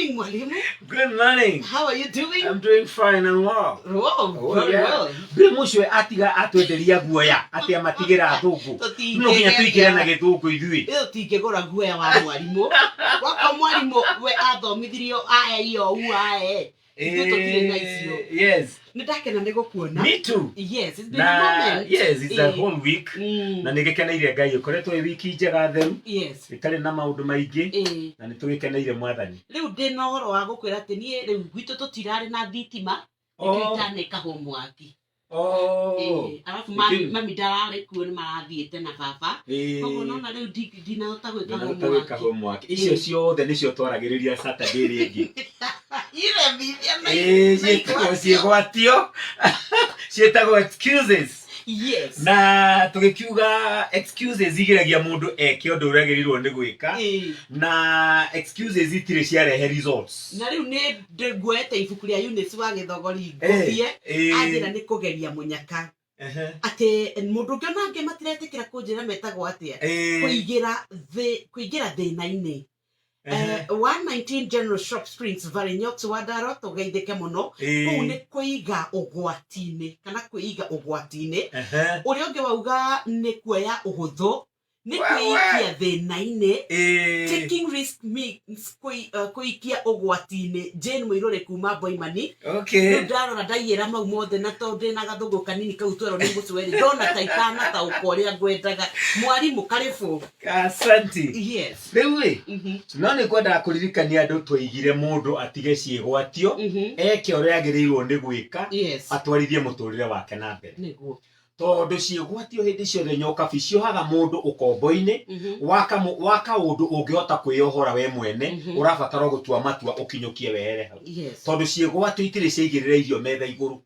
Morning, mwalimu. Good morning. How are you doing? I'm doing fine and well. Oh, Oh, very yeah. well. Ndũrĩ mũcio atiga atwenderia guoya atĩ amatigĩra athũngũ. No nginya tũingĩre na gĩthũngũ ithuĩ. Ĩyo tingĩgũra guoya wa mwarimũ. Wakwa mwarimũ we athomithirio ae iyo u ae. Ithuĩ tũtirĩ na icio. Yes. Nĩ ndakena nĩ gũkuona. Me too. Yes, it's been a Na moment. yes, it's a Eh, whole week. Na nĩ gĩkeneire Ngai ĩkoretwo ĩ wiki njega theru Yes. ĩtarĩ na maũndũ maingĩ na nĩ tũgĩkeneire mwathani. Rĩu ndĩ na ũhoro wa gũkwĩra atĩ niĩ rĩu gwitũ tũtirarĩ na thitima nĩkĩo itaneka homework. Oh. Arabu mami Nĩkĩo- mami ndararĩ kuo nĩ marathiĩte na baba. Koguo nona rĩu ndinahota gwĩka Ndũnahota gwĩka homework. homework. Icio ciothe nĩcio twaragĩrĩria Saturday rĩngĩ. Iremithia na Ĩĩ, ciĩtagwo ciĩgwatio ciĩtagwo excuses. Yes. Na tũgĩkiuga excuses igiragia mũndũ eke ũndũ ũrĩa agĩrĩirwo nĩ gwĩka na excuses itirĩ ciarehe results. Na rĩu nĩ nguoete ibuku rĩa Eunice wa Gĩthogori ngũthie anjĩra nĩ kũgeria mũnyaka atĩ mũndũ ũngĩ ona angĩ matiretĩkĩra kũnjĩra metagwo atĩa kũingĩra thĩ kũingĩra thĩna-inĩ. 119 General Shop Springs Valley Nyox wa Ndaro tũgeithĩke mũno kũu nĩ kũiga ũgwati-inĩ kana kwĩiga ũgwati-inĩ. Ũrĩa ũngĩ wauga nĩ kuoya ũhũthũ nĩ Wewe. kwĩikia thĩna-inĩ. Taking risk means kũikia ũgwati-inĩ. Jane Mũirũrĩ kuma Boimani. Rĩu ndarora ndaiyĩra mau mothe na tondũ ndĩna gathũngũ kanini kau twerwo nĩ mũcweri ndona ta itanataũka ũrĩa ngwendaga. Mwarimũ karĩbũ. Asante. Yes. Rĩu ĩ no nĩ kwendaga kũririkania andũ twaigire mũndũ atige ciĩgwatio eke ũrĩa agĩrĩirwo nĩ gwĩka atwarithie mũtũrĩre wake na mbere. Nĩguo. Tondũ ciĩgwatio hĩndĩ ciothe nyokabi ciohaga mũndũ ũkombo-inĩ wa kaũndũ ũngĩhota kwĩyohora we mwene ũrabatara gũtua matua ũkinyũkie wehere hau. Tondũ ciĩgwatio itirĩ ciaigĩrĩra irio metha igũrũ.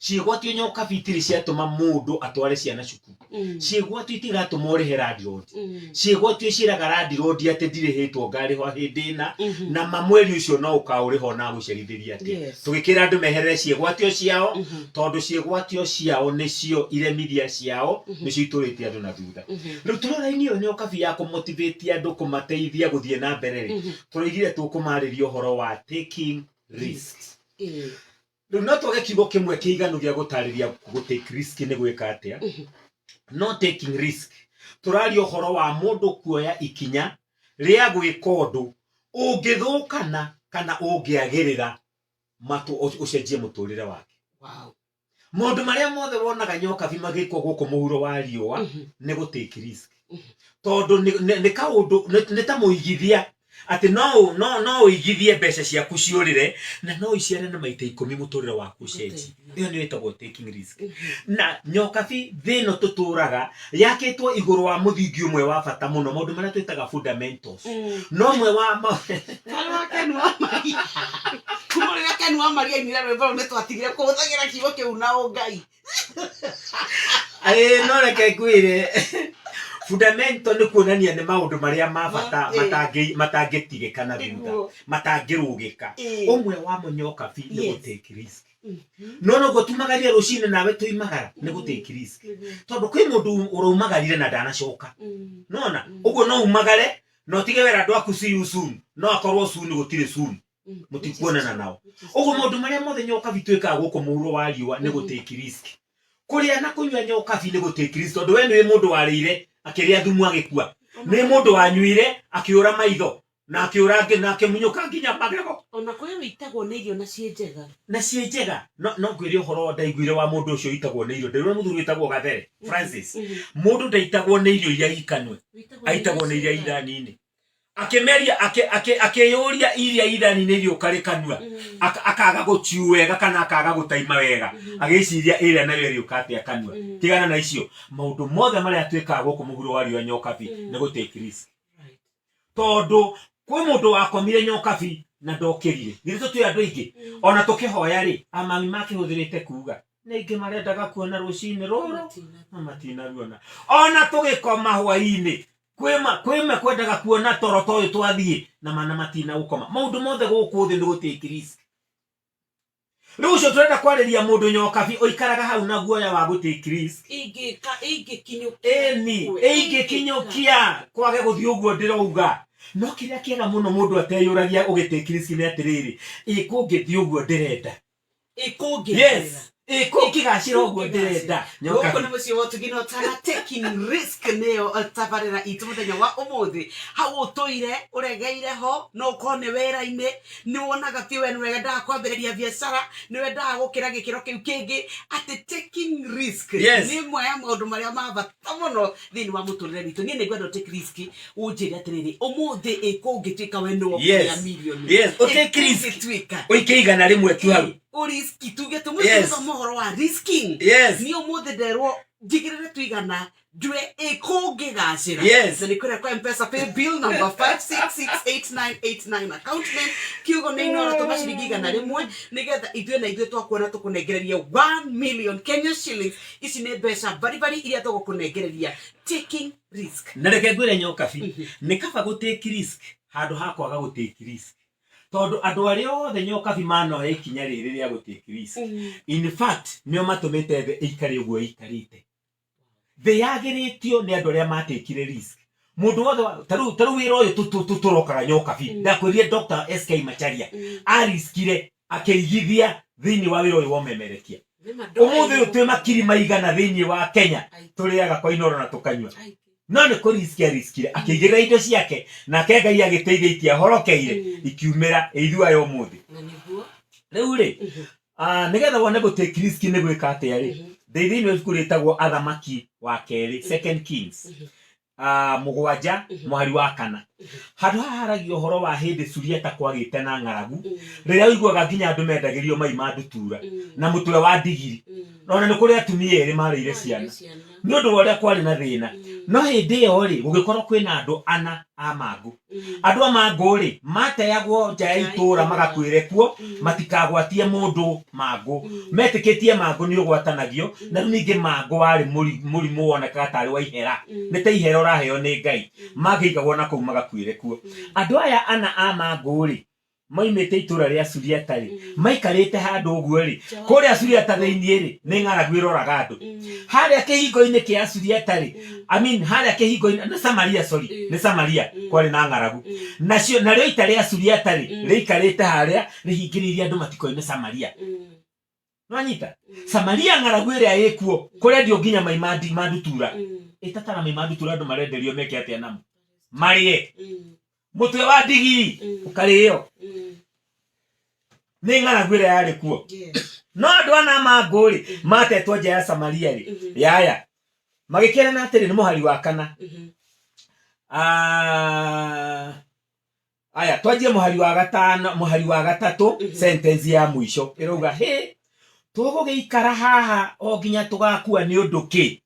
Ciĩgwatio nyokabi itirĩ ciatũma mũndũ atware ciana cukuru. Ciĩgwatio itirĩ iratũma ũrĩhe landlord. Ciĩgwatio ciĩraga landlord atĩ ndirĩhĩtwo ngarĩhwo hĩndĩ ĩna na ma mweri ũcio no ũkaũrĩha ona gũcerithĩria atĩa. Tũgĩkĩra andũ meherere ciĩgwatio ciao tondũ ciĩgwatio ciao nĩcio iremithia ciao nĩcio itũrĩtie andũ na thutha. Rĩu tũrora-inĩ ĩyo nyokabi ya kũmotivate andũ kũmateithia gũthiĩ na mbere rĩ tũroigire tũkũmarĩria ũhoro wa taking risks. Rĩu no twage kiugo kĩmwe kĩiganu gĩa gũtarĩria gũ take risk nĩ gwĩka atĩa. No taking risk tũraria ũhoro wa mũndũ kuoya ikinya rĩa gwĩka ũndũ ũngĩthũkana kana ũngĩagĩrĩra ũcenjie mũtũrĩre wake. Maũndũ marĩa mothe wonaga nyokabi magĩkwo gũkũ mũhuro wa riũa nĩ gũ take risk. Tondũ nĩ kaũndũ nĩ ta mũigithia atĩ no ũigithie mbeca ciaku ciũrĩre na no iciare na maita 10 mũtũrĩre waku ũcenjie. Ĩyo nĩyo ĩtagwo taking risk. Na nyokabi thĩ ĩno tũtũraga yakĩtwo igũrũ wa mũthingi ũmwe wa bata mũno, maũndũ marĩa twĩtaga fundamentals. No ũmwe wa Karĩ wa Ken wa Maria. Kuma rĩrĩa Ken wa Maria ainire rwĩmbo rũu nĩ twatigire kũhũthagĩra kiugo kĩu na ũngai. Ĩĩ, no reke ngwĩre fundamental nĩ kuonania nĩ maũndũ marĩa ma bata matangĩtigĩka na thutha, matangĩrũgĩka. Ũmwe wamo nyokabi nĩ gũ take risk. No noguo tumagaria rũcinĩ nawe tuimagara nĩ gũ take risk. Tondũ kwĩ mũndũ ũraumagarire na ndanacoka. Nona ũguo no umagare na ũtige wĩra andũ aku see you soon, no akorwo soon gũtirĩ soon. Mũtikuonana nao. Ũguo maũndũ marĩa mothe nyokabi twĩkaga gũkũ mũhuro wa riũa nĩ gũ take risk. Kũrĩa na kũnyua nyokabi nĩ gũ take risk tondũ we nĩwe mũndũ warĩire akĩrĩa thumu agĩkua. Nĩ mũndũ wanyuire akĩũra maitho na akĩũra na akĩmunyũka nginya magego. Ona kwĩ wĩitagwo nĩ irio na ciĩ njega. Na ciĩ njega. No ngwĩre ũhoro ndaiguire wa mũndũ ũcio ũitagwo nĩ irio. Ndĩrona mũthuri wĩtagwo Gathere Francis. Mũndũ ndaitagwo nĩ irio iria ikanwe. Aitagwo nĩ iria ithani-inĩ. Akĩmeria akĩyũria iria ithani-inĩ iriũka rĩkanua. Akaga gũchiu wega kana akaga gũtaima wega. Agĩciria ĩrĩa nayo ĩrĩũka atĩa kanua. Tigana na icio. Maũndũ mothe marĩa twĩkaga gũkũ mũhuro wa riũa nyokabi nĩ gũ take risk. Tondũ kwĩ mũndũ wakomire nyokabi na ndokĩrire. Githĩ tũtiũĩ andũ aingĩ? Ona tũkĩhoya rĩ, amami makĩhũthĩrĩte kuga nĩ aingĩ marendaga kuona rũcinĩ rũrũ na matinaruona. Ona tũgĩkoma hwainĩ kwĩ kwendaga kuona toro ta ũyũ twathiĩ na mana matina gũkoma. Maũndũ mothe gũkũ thĩ nĩ gũ take risk. Rĩu ũcio tũrenda kwarĩria mũndũ nyokabi ũikaraga hau na guoya wa gũ take risk. Ingĩkinyũkia. Ĩni, ingĩkinyũkia kwage gũthiĩ ũguo ndĩrauga. No kĩrĩa kĩega mũno mũndũ ateyũragia ũgĩtake risk nĩ atĩrĩrĩ, ĩ kũngĩthiĩ ũguo ndĩrenda? Ĩkũngĩagĩrĩra. Yes, ĩ kũngĩgacĩra ũguo ndĩrenda? Gũkũ Nyokabi. nĩ mũciĩ wa ũtugi na ũtana, taking risk nĩyo tabarĩra itũ mũthenya wa ũmũthĩ. Hau ũtũire ũregeire ho, no ũkorwo nĩ wĩra-inĩ, nĩ wonaga biũ we nĩ wendaga kwambĩrĩria biacara, nĩ wendaga gũkĩra gĩkĩro kĩu kĩngĩ, atĩ taking risk nĩ ĩmwe ya maũndũ marĩa ma bata mũno thĩinĩ wa mũtũrĩre witũ. Niĩ nĩ ngwenda ũtake risk, ũnjĩre atĩrĩrĩ, ũmũthĩ ĩ kũngĩtuĩka we nĩwe ũkũrĩa mirioni? Yes, Ĩ ũtake risk. kũngĩtuĩka Ũikie 100 tu hau. Ũriski tuge tũmũthĩ tũthoma ũhoro wa risking. Niĩ ũmũthĩ nderwo njigĩrĩre tu 100 ndue ĩ kũngĩgacĩra. Na nĩ kũrĩa kwa Mpesa pay bill number 5668989, account name kiugo nĩ Inoro, tũma ciringi 100 nĩgetha ithuĩ na ithuĩ twakuona tũkũnengererie 1 million Kenya shillings. Ici nĩ mbeca baribari iria tũgũkũnengereria, taking risk. Na reke ngwĩre Nyokabi, nĩ kaba gũ take risk handũ ha kwaga gũ take risk, tondũ andũ arĩa othe Nyokabi manoya ikinya rĩrĩ rĩa gũ take risk, in fact nĩo matũmĩte thĩ ĩikare ũguo ĩikarĩte. Thĩ yagĩrĩtio nĩ andũ arĩa matekire risk. Mũndũ wothe tarĩu wĩra ũyũ tũrokaga Nyokabi, ndakwĩrire Dr. SK Macharia ariskire akĩigithia thĩinĩ wa wĩra ũyũ wa ũmemerekia. Ũmũthĩ ũyũ twĩ makiri maigana thĩinĩ wa Kenya tũrĩaga kwa Inoro na tũkanyua, no nĩ kũriski ariskire akĩigĩrĩra indo ciake, nake Ngai agĩteithia itiahorokeire, ikiumĩra ithuĩ aya ũmũthĩ. Na nĩguo. Rĩu rĩ, nĩgetha wone gũ take risk nĩ gwĩka atĩa rĩ, ndĩ thĩinĩ wa ibuku rĩtagwo Athamaki wa Kerĩ, Second Kings 7 mũhari wa 4. Handũ haha haragia ũhoro wa hĩndĩ Suriata kwagĩte na ng'aragu, rĩrĩa ũiguaga nginya andũ mendagĩrio mai ma ndutura na mũtwe wa ndigiri. Ona nĩ kũrĩ atumia erĩ marĩire ciana nĩ ũndũ wa ũrĩa kwarĩ na thĩna. No hĩndĩ ĩyo rĩ, gũgĩkorwo kwĩna andũ ana a mangũ. Andũ a mangũ rĩ, mateagwo nja ya itũũra magakuĩre kuo, matikagwatie mũndũ mangũ. Metĩkĩtie mangũ nĩ ũgwatanagio, na rĩu ningĩ mangũ warĩ mũrimũ wonekaga tarĩ wa ihera, nĩ ta ihera ũraheo nĩ Ngai. Mangĩigagwo na kũu magakuĩre kuo. Andũ aya ana a mangũ rĩ, moimĩte itũũra rĩa Suriata rĩ, maikarĩte handũ ũguo rĩ, kũrĩa Suriata thĩinĩ rĩ, nĩ ng'aragu ĩroraga andũ. Harĩa kĩhingo-inĩ kĩa Suriata rĩ, I mean harĩa kĩhingo-inĩ nĩ Samaria, sorry, nĩ Samaria kwarĩ na ng'aragu. Nacio narĩo ita rĩa Suriata rĩ, rĩikarĩte harĩa rĩhingĩrĩirie andũ matikoime Samaria. Nwanyita Samaria ng'aragu ĩrĩa ĩkuo kũrendio nginya mai ma ndutura, ĩtatara mai ma ndutura, andũ marenderio meke atĩa namo? Marĩe mũtwe wa ndigiri ũkarĩo nĩ ng'aragu ĩrĩa yarĩ kuo. No andũ ana mangũ rĩ, matetwo nja ya Samaria rĩ, yaya magĩkĩrana atĩrĩ, nĩ mũhari wa 4. Ah, aya twanjie mũhari wa 5, mũhari wa 3, sentence ya mũico ĩrauga, hĩ, tũgũgĩikara haha o nginya tũgakua nĩ ũndũ kĩ?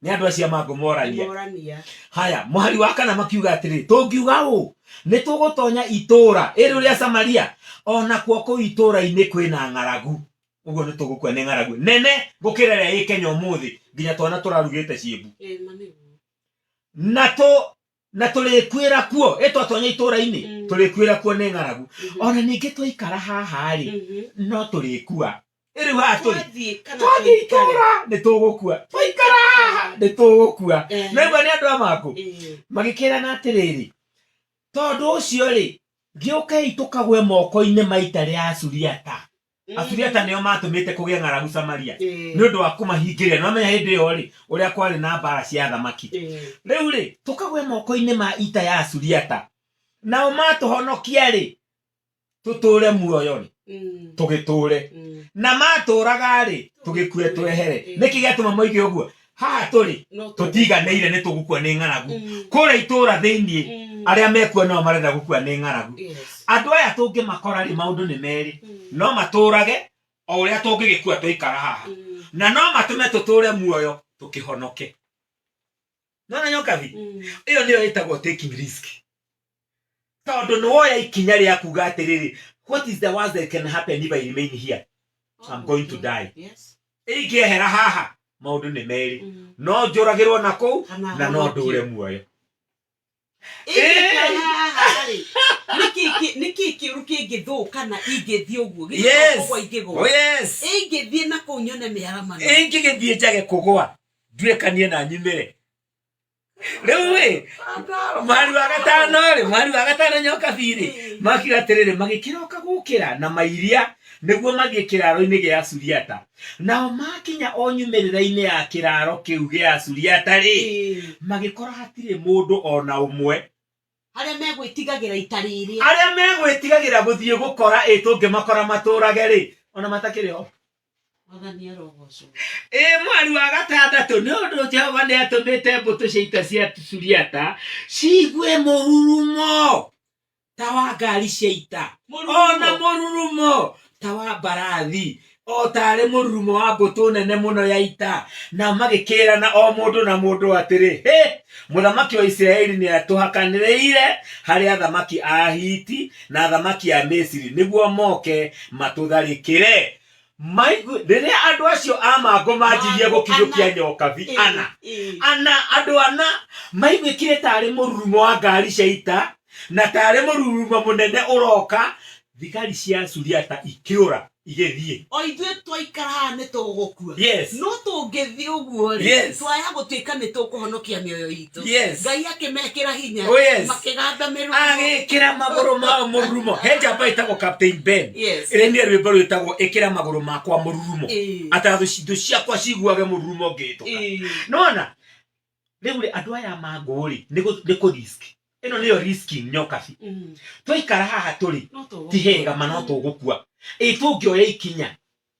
Nĩ andũ acio mangũ morania. Morania. Haya, mũhari wa 4 makiuga atĩrĩ, tũngiuga ũũ, nĩ tũgũtonya itũũra ĩrĩ rĩa Samaria, ona kuo kũu itũũra-inĩ kwĩna ng'aragu, ũguo nĩ tũgũkua nĩ ng'aragu nene gũkĩra ĩrĩa ĩ Kenya ũmũthĩ, nginya twana tũrarugĩte ciĩmbu. Ĩ, ma nĩguo. Na tũrĩkuĩra kuo, ĩ twatonya itũũra-inĩ, tũrĩkuĩra kuo nĩ ng'aragu. Ona ningĩ twaikara haha rĩ, no tũrĩkua. Rĩu haha tũrĩ, Twathiĩ kana twathiĩ tũikare? Itũũra nĩ tũgũkua, twaikara haha nĩ tũgũkua. Naigua nĩ andũ a mangũ magĩkĩrana atĩrĩrĩ, tondũ ũcio rĩ, gĩũkei tũkagwe moko-inĩ ma ita rĩa Asuriata. Asuriata nĩo matũmĩte kũgĩe ng'aragu Samaria nĩ ũndũ wa kũmahingĩrĩria. Nĩ wamenya hĩndĩ ĩyo rĩ, ũrĩa kwarĩ na mbara cia athamaki. Rĩu rĩ, tũkagwe moko-inĩ ma ita ya Asuriata, nao matũhonokia rĩ, tũtũre muoyo rĩ, tũgĩtũre, na matũraga rĩ, tũgĩkue twehere. Nĩkĩ gĩatũma moige ũguo? Haha tũrĩ tũtiganĩire, nĩ tũgũkua nĩ ng'aragu. Kũrĩa itũũra thĩinĩ, arĩa mekuo nao marenda gũkua nĩ ng'aragu. Andũ aya tũngĩmakora rĩ, maũndũ nĩ merĩ: no matũrage o ũrĩa tũngĩgĩkua twaikara haha, na no matũme tũtũre muoyo tũkĩhonoke. Nona Nyokabi, ĩyo nĩyo ĩtagwo taking risk, tondũ nĩ woya ikinya rĩa kuga atĩrĩrĩ, what is the worst that can happen if I remain here? I'm going to die. Ingĩehera haha, maũndũ nĩ merĩ: no njũragĩrwo na kũu, Kana na no honokio. ndũre muoyo. Ingĩikara haha rĩ, nĩkĩ kĩũru kĩngĩthũka na ingĩthiĩ ũguo? Githĩ to kũgwa ingĩgwa? Oh yes. Ingĩthiĩ na kũu nyone mĩaramano. Ingĩgĩthiĩ njage kũgwa, nduĩkanie na nyumĩre. Rĩu ĩ mweri wa gatano rĩ, mweri wa gatano nyokabi rĩ, makiuga atĩrĩrĩ, magĩkĩroka gũkĩra na mairia nĩguo mathiĩ kĩraro-inĩ gĩa Suriata. Nao makinya o nyumĩrĩra-inĩ ya kĩraro kĩu gĩa Suriata rĩ, magĩkora hatirĩ mũndũ o na ũmwe. Arĩa megwĩtigagĩra ita rĩrĩa. Arĩa megwĩtigagĩra gũthiĩ gũkora ĩ tũngĩmakora matũrage rĩ, ona matakĩrĩ ho. Mwathani arogocwo. Ĩ mweri wa gatandatũ, nĩ ũndũ Jehova nĩ atũmĩte mbũtũ cia ita cia Suriata ciigue mũrurumo ta wa ngari cia ita, ona mũrurumo ta wa mbarathi, o taarĩ mũrurumo wa mbũtũ nene mũno ya ita. Nao magĩkĩĩrana o mũndũ na mũndũ atĩrĩ, Hĩ! Mũthamaki wa Isiraeli nĩatũhakanĩrĩire harĩ athamaki a Ahiti na athamaki a Misiri nĩguo moke matũtharĩkĩre. Maigu rĩrĩa andũ acio a mangũ manjirie Mangũ gũkinyũkia ana. nyokabi ana ana andũ ana maiguĩkire tarĩ mũrurumo wa ngari cia ita na tarĩ mũrurumo mũnene ũroka, thigari cia Suriata ikĩũra igĩthiĩ. O ithuĩ twaikara haha nĩ tũgũkua. Yes. No tũngĩthiĩ ũguo rĩ, twaya gũtuĩka nĩ tũkũhonokia mĩoyo itũ. Ngai akĩmekĩra hinya. Oh, yes. Makĩgamba mĩrũmo. Agĩkĩra magũrũ mao mũrurumo. He njamba ĩtagwo Captain Ben. Yes. Ĩrĩa nĩ rwĩmbo rwĩtagwo ĩkĩra magũrũ makwa mũrurumo. Atĩ thũ ciakwa ciguage mũrurumo ngĩhĩtũka. Nona rĩu rĩ, andũ aya mangũ rĩ, nĩ kũ risk. Ĩno nĩyo risking nyokabi. Twaikara haha tũrĩ No tũgũkua. ti hega ma no tũgũkua. Ĩ tũngĩoya ikinya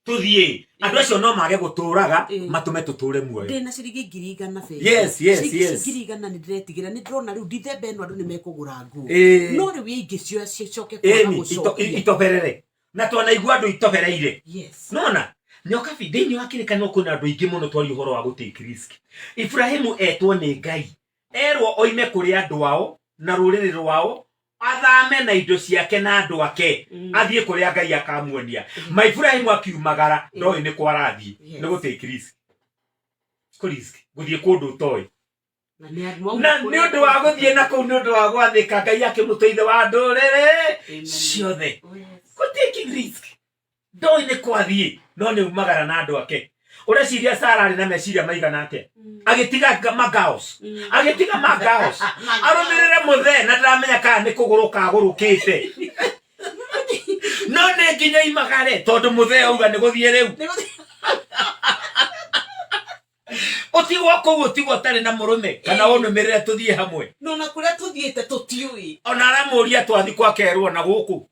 tũthiĩ, andũ acio no mage gũtũraga matũme tũtũre muoyo. Ndĩna ciringi 100,000 bengi. Yes, Ciringi ici 100,000 nĩ ndĩretigĩra, nĩ ndĩrona rĩu Dithemba ĩno andũ nĩ mekũgũra nguo. No rĩu ingĩcioya cicoke kwaga Ĩni gũcokia. Itoberere na twanaigua andũ itobereire. Yes. Nona nyokabi thĩinĩ wa kĩrĩkanĩro kwĩna andũ aingĩ mũno twaria ũhoro wa gũ take risk. Ibrahimu etwo nĩ Ngai, erwo oime kũrĩ andũ ao na rũrĩrĩ rwao, athame na indo ciake na andũ ake, athiĩ kũrĩa Ngai akamuonia. Ma Ibrahimu akiumagara, ndoĩ nĩ kwa arathiĩ. Nĩ gũ take risk, kũ risk gũthiĩ kũndũ ũtoĩ. Na nĩ andũ Na nĩ ũndũ wa gũthiĩ na kũu, nĩ ũndũ wa gwathĩka, Ngai akĩmũtua ithe wa ndũrĩrĩ Amen. ciothe. Oh, yes. Kũ taking risk, ndoĩ nĩ kwathiĩ, no nĩ umagara na andũ ake. Ũreciria Sara arĩ na meciria maigana atĩa agĩtiga magaos, agĩtiga magaos arũmĩrĩre mũthee, na ndaramenya kana nĩ kũgũrũ kagũrũkĩte, no nĩ nginya imagare tondũ mũthee auga nĩ gũthiĩ rĩu. Ũtigwo kũu, ũtigwo ũtarĩ na mũrũme kana ũnũmĩrĩre tũthiĩ hamwe. No na kũrĩa tũthiĩte tũtiũĩ. Ona aramũria twathi kwakerwo na gũkũ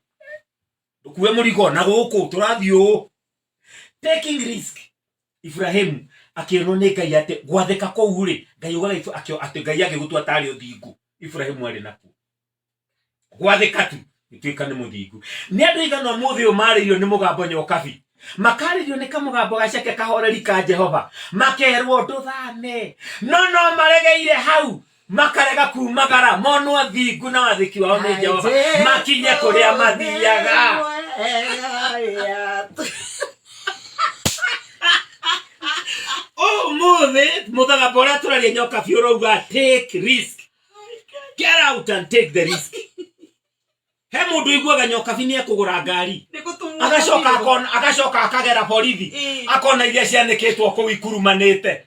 ndũkue mũrigo na gũkũ tũrathiĩ ũũ. Taking risk, Ibrahimu akĩrwo nĩ Ngai atĩ gwathĩka kũu rĩ, Ngai ugaga atĩ Ngai agĩgũtua tarĩ ũthingu. Ibrahimu arĩ nakuo gwathĩka tu gĩtuĩka nĩ mũthingu. Nĩ andũ aigana ũmũthĩ ũyũ marĩirio nĩ mũgambo nyokabi, makarĩrio nĩ kamũgambo gaceke kahoreri ka Jehova, makerwo ndũthame, no no maregeire hau, makarega kumagara monwo thingu na wathĩki wao nĩ Jehova makinye kũrĩa mathiaga. Ũmũthĩ mũthagamba ũrĩa tũraria nyokabi ũrauga take risk, get out and take the risk. He mũndũ ũiguaga nyokabi nĩ ekũgũra ngari, agacoka akona, agacoka akagera borithi, akona iria cianĩkĩtwo kũu ikurumanĩte,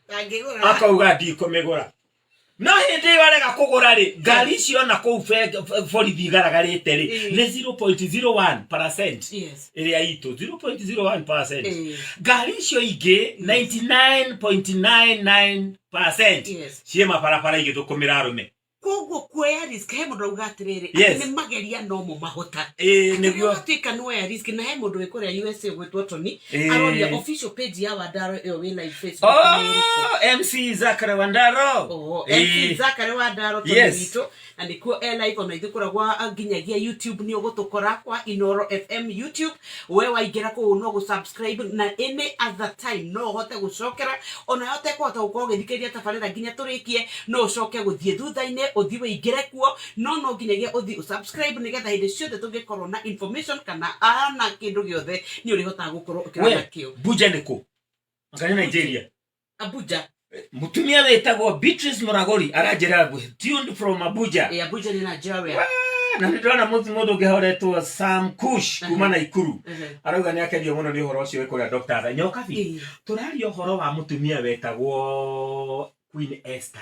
akauga ndikũmĩgũra. No hĩndĩ ĩyo arega kũgũra rĩ, ngari icio ona kũu borithi igaragarĩte rĩ, nĩ 0.01% ĩrĩa itũ 0.01%, ngari icio ingĩ 99.99% ciĩ mabarabara igĩthũkũmĩra arũme. Koguo kuoya risk, he mũndũ auga atĩrĩrĩ, Yes. atĩ nĩ mageria no mo mahota. Ĩĩ, nĩguo. Ũgatuĩka nĩ woya risk. Na he mũndũ wĩ kũrĩa USA gwĩtwo Tony, aroria official page ya Wandaro ĩyo wĩ live Facebook nĩ ĩrĩkũ? Oh, MC Zachary Wandaro. Oh, MC Zachary Wandaro Tony witũ, na nĩkuo e live. Ona ithuĩ kũrĩa nginyagia YouTube nĩ ũgũtũkora kwa Inoro FM YouTube. We waingĩra kũu no gũ-subscribe, na any other time no ũhote gũcokera ona yo ũtekũhota gũkorwo ũgĩthikĩrĩria tabarĩra nginya tũrĩkie, no ũcoke gũthiĩ thutha-inĩ ũthiĩ wĩingĩre kuo, no no nginyagia ũthiĩ ũsubscribe nĩgetha hĩndĩ ciothe tũngĩkorwo na information kana ana kĩndũ gĩothe nĩ ũrĩhotaga gũkorwo ũkĩona We, kĩo. Buja nĩ kũ? Anga nĩ Nigeria. Abuja. Mutumia wĩtagwo Beatrice Muragori aranjĩra tuned from Abuja. Eh, Abuja nĩ Nigeria. Na nĩ ndĩrona mũndũ ũngĩ horetwo Sam Kush kuma Naikuru, arauga nĩ akenio mũno nĩ ũhoro ũcio wĩ kũrĩa Dr. Nyokabi. Tũraria ũhoro wa mũtumia wetagwo Queen Esther.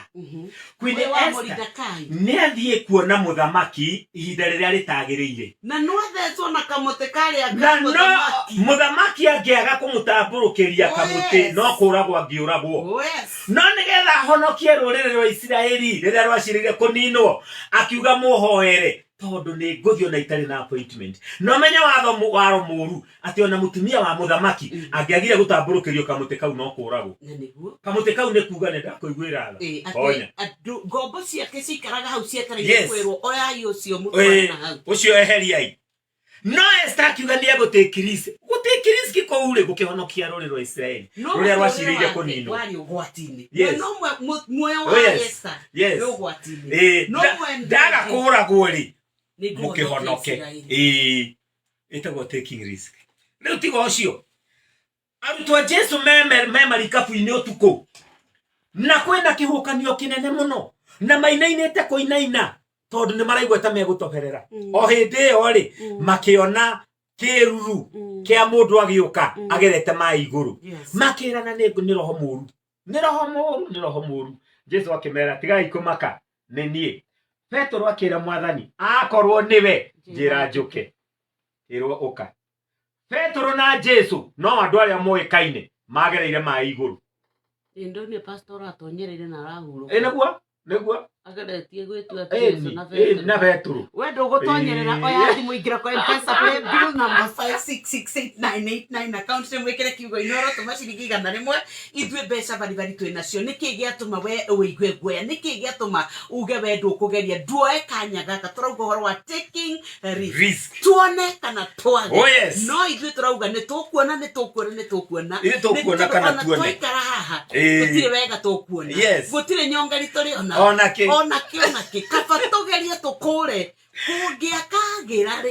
Queen Ũyũ wa Esther Moridekai. nĩ athiĩ kuona mũthamaki ihinda rĩrĩa rĩtagĩrĩire. Na no athecwo na kamũtĩ karĩa Na ka no mũthamaki. Mũthamaki angĩaga kũmũtambũrũkĩria Oh, kamũtĩ, yes. no kũragwo angĩũragwo. Oh, yes. No nĩgetha ahonokie rũrĩrĩ rwa Isiraeli rĩrĩa rwacirĩire kũninwo, akiuga mũhoere tondũ nĩ ngũthiĩ ona itarĩ na appointment. No menye watho waro mũru atĩ ona mũtumia wa mũthamaki angĩagire gũtambũrũkĩrio kamũtĩ kau no kũragwo. Na nĩguo. Kamũtĩ kau nĩ kuga nĩ ndakũiguĩra tha. Ĩ, atĩ Honya. andũ ngombo ciake ciikaraga hau cietereire kwĩrwo oyai ũcio mũtware na hau. Ũcio eheriai. No Esther akiuga nĩ egũtake risk. Gũtake risk kũu rĩ gũkĩhonokia rũrĩrĩ rwa Isiraeli No rũrĩa mũtũrĩre rwacirĩire wake kũninwo. warĩ ũgwati-inĩ. Yes. No muoyo Oh, wa yes. Esther Yes. wĩ ũgwati-inĩ. No mwendete. Ndaga kũragwo rĩ Nĩ ngũhonokia mũkĩhonoke. Isiraeli. Ĩĩ, ĩtagwo taking risk. Rĩu tiga ũcio, arutwo a Jesu me marikabu-inĩ ũtukũ na kwĩna kĩhuhũkanio kĩnene mũno na mainainĩte kũinaina tondũ nĩ maraigua ta megũtoberera. O hĩndĩ ĩyo rĩ, makĩona kĩruru kĩa mũndũ agĩũka agerete maĩ igũrũ. Makĩrana nĩ roho mũru, nĩ roho mũru, nĩ roho mũru. Jesu akĩmera, tigai kũmaka, nĩ niĩ. Petero akĩra Mwathani, akorwo nĩwe, njĩra njũke. Ĩrwo ũka. Petero na Jesu no andũ arĩa moĩkaine magereire maĩ igũrũ. Ndonire pastor atonyereire na arahurũka. Ĩ nĩguo, nĩguo. Ageretie gwĩtua Jesu Ĩni, na ĩni, Petero. Na Petero. We ndũgũtonyerera. Oya thimũ, ingĩra kwa Mpesa pay bill number 5668989, account nĩ mwĩkĩre kiugo Inoro, tũma ciringi 100. Ithuĩ mbeca baribari twĩ nacio. Nĩkĩ gĩatũma we ũigue guoya? Nĩkĩ gĩatũma uge we ndũkũgeria? Nduoe kanya gaka. Tũrauga ũhoro wa taking risk. Risk. Tuone kana twage. Oh, yes. No ithuĩ tũrauga nĩ tũkuona, nĩ tũkuona, nĩ tũkuona. Ithuĩ tũkuona Nĩ tondũ kana ona tuone. twaikara haha gũtirĩ wega tũkuona. Gũtirĩ nyongeri tũrĩ ona. Ona kĩ. Ona kĩ, ona kĩ. Kaba tũgerie tũkũre, kũngĩakagĩra rĩ,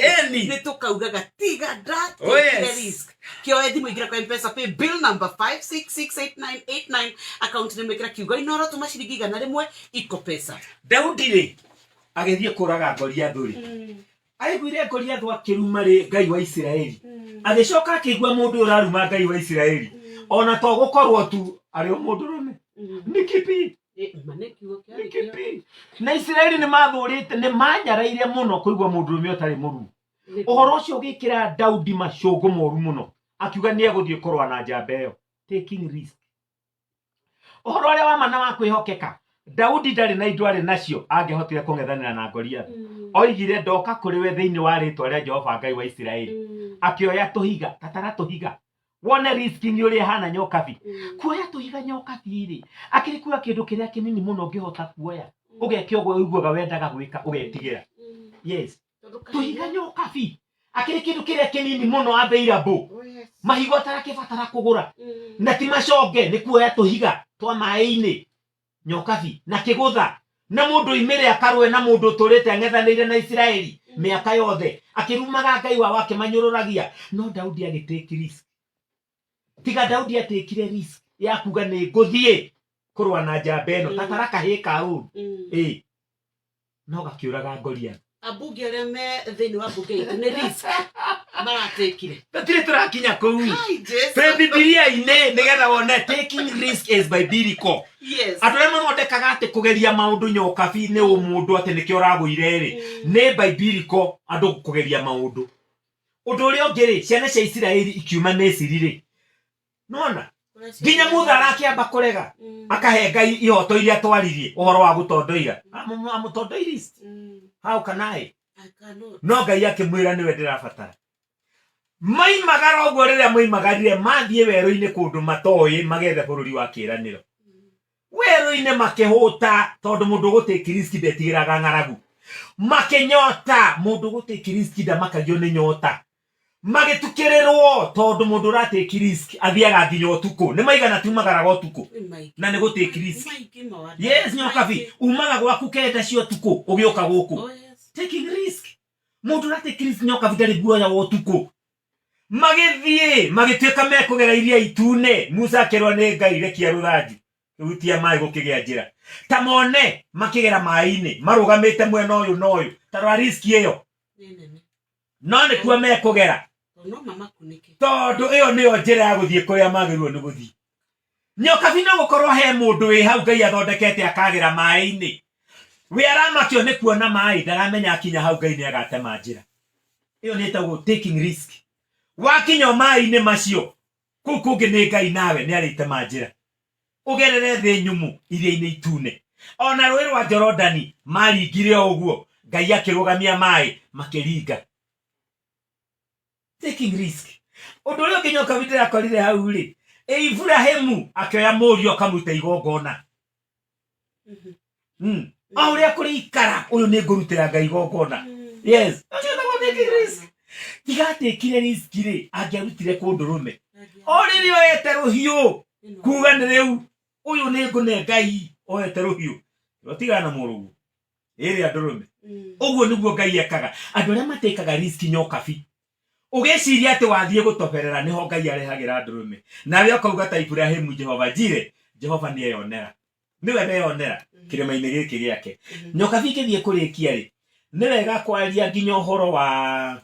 nĩ tũkaugaga tiga Oh, ndatekire risk. Kĩoe thimũ, ingĩra kwa Mpesa pay bill number 5668989, account nĩ mwĩkĩra kiugo Inoro, tũma ciringi 100, iko pesa. Daudi rĩ, agĩthiĩ kũraga Goliathũ rĩ, aiguire Goliathũ akĩruma rĩ Ngai wa Isiraeli, agĩcoka akĩigua mũndũ ũyũ ũraruma Ngai wa Isiraeli ona to gũkorwo tu arĩ o mũndũrũme nĩ kipi. Ma nĩ kiugo Nĩ kĩarĩ kĩo. kipi. Na Isiraeli nĩ mathũrĩte, nĩ manyaraire mũno kũigua mũndũrũme ũtarĩ mũruu. Ũhoro ũcio ũgĩkĩra Daudi macũngũ moru mũno, akiuga nĩ egũthiĩ kũrũa na njamba ĩyo. Taking risk. Ũhoro ũrĩa wa ma na wa kwĩhokeka, Daudi ndarĩ na indo arĩ nacio angĩahotire kũng'ethanĩra na Goliath. Oigire, ndoka kũrĩ we thĩinĩ wa rĩtwa rĩa Jehova Ngai wa Isiraeli. Akĩoya tũhiga, tatara tũhiga, wone risking ũrĩa ĩhana nyokabi. Kuoya tũhiga nyokabi rĩ, akĩrĩ kuoya kĩndũ kĩrĩa kĩnini mũno ũngĩhota kuoya, ũgeke ũguo ũiguaga wendaga gwĩka, ũgetigĩra. Yes, tũhiga nyokabi akĩrĩ kĩndũ kĩrĩa kĩnini mũno available, mahiga ũtarakĩbatara kũgũra na ti maconge, nĩ kuoya tũhiga twa maĩ-inĩ nyokabi na kĩgũtha na mũndũ oimĩre akarũe na mũndũ ũtũrĩte ang'ethanĩire na Isiraeli mĩaka yothe akĩrumaga Ngai wao, akĩmanyũrũragia. No Daudi agĩtake risk. Tiga Daudi atekire risk ya kuga nĩ ngũthiĩ kũrũa na njamba ĩno, tatara kahĩĩ ka ũru ĩ no gakĩũraga Goliath. Ambunge arĩa me thĩinĩ wa mbunge itũ nĩ risk maratekire. Tũtirĩ tũrakinya kũu. Hi, Jesu. Twĩ Bibilia-inĩ nĩgetha wone taking risk is biblical. Andũ arĩa mathondekaga atĩ kũgeria maũndũ nyokabi nĩ ũmũndũ atĩ nĩkĩo ũragũire rĩ, nĩ biblical andũ kũgeria maũndũ. Ũndũ ũrĩa ũngĩ rĩ, ciana cia Isiraeli ikiuma Misiri rĩ, nona nginya Mutha arakĩamba kũrega, akahe Ngai ihoto iria twaririe ũhoro wa gũtondoira. Amũtondoirist how can I? I cannot. No Ngai akĩmwĩra nĩwe ndĩrabatara. Maimagara ũguo, rĩrĩa moimagarire mathiĩ werũ-inĩ kũndũ matoĩ magethe bũrũri wa kĩĩranĩro, werũ-inĩ makĩhũta, tondũ mũndũ ũgũtake risk ndetigĩraga ng'aragu. Makĩnyota, mũndũ ũgũtake risk ndamakagio nĩ nyota. Magĩtukĩrĩrwo, tondũ mũndũ ũratake risk athiaga nginya ũtukũ. Nĩ maigana tumagaraga ũtukũ? Nĩ maingĩ. Na nĩ gũtake risk. Nĩ maingĩ mawanda. Yes, nyokabi. Maingĩ. Umaga gwaku 9 cia ũtukũ ũgĩũka gũkũ. Oh, yes. Taking risk. Mũndũ ũratake risk nyokabi ndarĩ guoya wa ũtukũ. Magĩthiĩ magĩtuĩka mekũgera Iria Itune, Musa akĩrwo nĩ Ngai, rekia rũthanju, rutia maĩ, gũkĩgĩa njĩra. Ta mone makĩgera maĩ-inĩ marũgamĩte mwena ũyũ na ũyũ, ta rora risk ĩyo. Nĩ nene. No nĩkuo mekũgera. Tondũ no mamakunĩke. Tondũ ĩyo nĩyo njĩra ya gũthiĩ kũrĩa magĩrĩirwo nĩ gũthiĩ. Nyokabi no gũkorwo he mũndũ wĩ hau Ngai athondekete akagĩra maĩ-inĩ. We aramakio nĩ kuona maĩ, ndaramenya akinya hau Ngai nĩ agatema njĩra. Ĩyo nĩ ĩtagwo taking risk. Wakinya o maĩ-inĩ macio, kũu kũngĩ nĩ Ngai nawe nĩ arĩtema njĩra. Ũgerere thĩ nyũmũ iria-inĩ itune. Ona rũĩ rwa Jorodani maringire o ũguo, Ngai akĩrũgamia maĩ makĩringa. Taking risk. Ũndũ ũrĩa ũngĩ nyoka ndĩrakorire hau rĩ, Iburahĩmu akĩoya mũriũ akamũruta igongona. O ũrĩa kũrĩikara, ũyũ nĩ ngũrutĩra Ngai igongona. Yes, ũcio wĩtagwo taking risk. Tiga atekire risk rĩ, angĩarutire kũ ndũrũme? O rĩrĩa oete rũhiũ, kuga nĩ rĩu ũyũ nĩ ngũne Ngai, oete rũhiũ. Tigana na mũrũguo. Ĩrĩa ndũrũme. Ũguo nĩguo Ngai ekaga. Andũ arĩa matĩkaga risk nyokabi. Ũgĩciria atĩ wathiĩ gũtoberera nĩho Ngai arehagĩra ndũrũme. Nawe ũkauga ta Iburahĩmu Jehova Jire, Jehova nĩeyonera. Nĩwe weyonera kĩrĩma-inĩ gĩkĩ gĩake. Nyokabi ingĩthiĩ kũrĩkia rĩ, nĩ wega kwaria nginya ũhoro wa